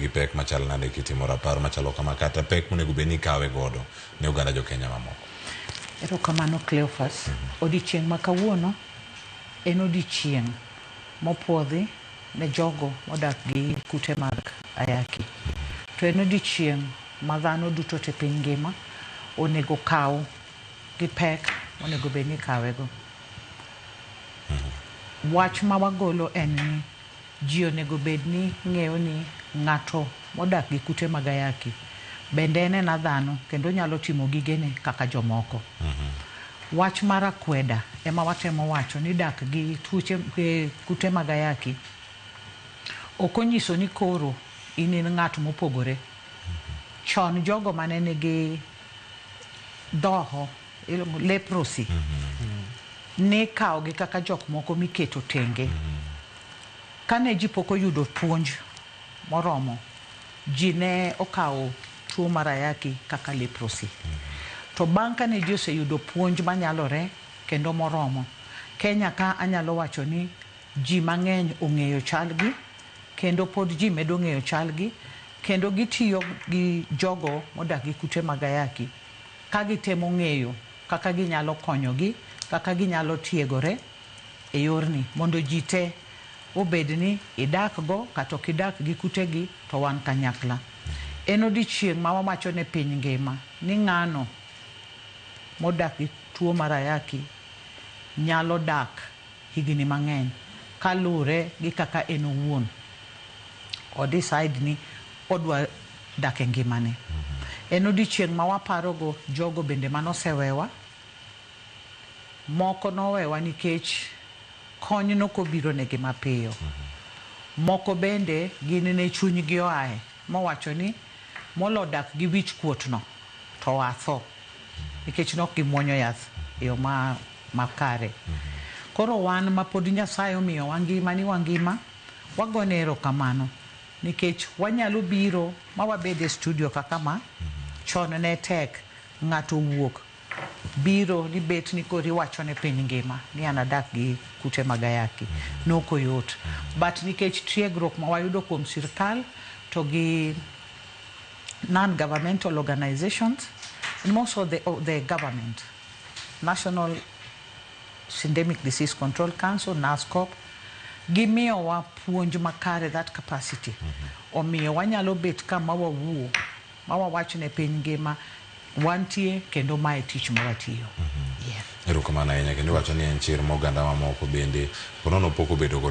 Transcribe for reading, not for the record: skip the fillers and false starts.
gi pek machal nade kitimo rapar machalo kama kata pek monego bed ni ikawe godo ne oganda jo Kenya mamoko? Erokamano, Cleophas. Odiochieng' ma kawuono en odiochieng' mopuodhi ne jogo modak gi kute mag ayaki. To en odiochieng' ma dhano duto te piny ngima onego kaw gi pek monego bed ni ikawego. Wach ma wagolo en ni ji onego bed ni ng'eyo ni ng'ato modak gi kute mag ayaki bende en ena dhano kendo onyalo timo gigene kaka jomoko. Wach mar akweda ema watemo wacho ni dak gi tuoche kute mag ayaki ok onyiso ni koro in in ng'at mopogore. Chon jogo mane nigi dhoho, leprosy, nikawo gi kaka jok moko miketo tenge. Kane ji pok oyudo puonj moromo, ji ne okawo tuo mar ayaki kaka leprosy. To bang' kane ji oseyudo puonj manyalore kendo moromo, Kenya ka anyalo wacho ni ji mang'eny ong'eyo chalgi kendo pod ji medo ng'eyo chalgi kendo gitiyo gi jogo modak gi kute mag ayaki ka gitemo ng'eyo kaka ginyalo konyogi, kaka ginyalo tiegore e yorni mondo ji te obed ni idak go kata ok idak gi kutegi to wan kanyakla. En odiochieng' ma wawacho ne piny ngima ni ng'ano modak gi tuo mar ayaki nyalo dak higni mang'eny kaluwore gi kaka en owuon o decide ni odwa dak e ngimane. En odiochieng' ma waparogo jogo bende manosewewa. Moko nowewa nikech kony nokobiro negi mapiyo. Moko bende gin ne chunygi oae mowacho ni molo dak gi wich kuot no to atho nikech nok gimuonyo yath e yo makare. Koro wan ma pod Nyasaye omiyowa ngima ni wangima, wagone erokamano nikech wanyalo biro ma wabed e studio kaka ma. Chon ne tek ng'ato wuok biro ni bet ni koro iwacho ne piny ngima ni an adak gi kute mag ayaki. Nok oyot. But nikech tiegruok ma wayudo kuom sirkal to gi non-governmental organizations and also the government, National Syndemic Disease Control Council, NASCOP, gimiyowa puonj makare, that capacity. Omiyo wanyalo bet kama wawuo, ma wawach ne piny ngima, wantie kendo mae tich ma watiyo. Yeah. Erokamano ahinya kendo iwacho ni en chir ma oganda mamoko bende ponono pok obedo godo.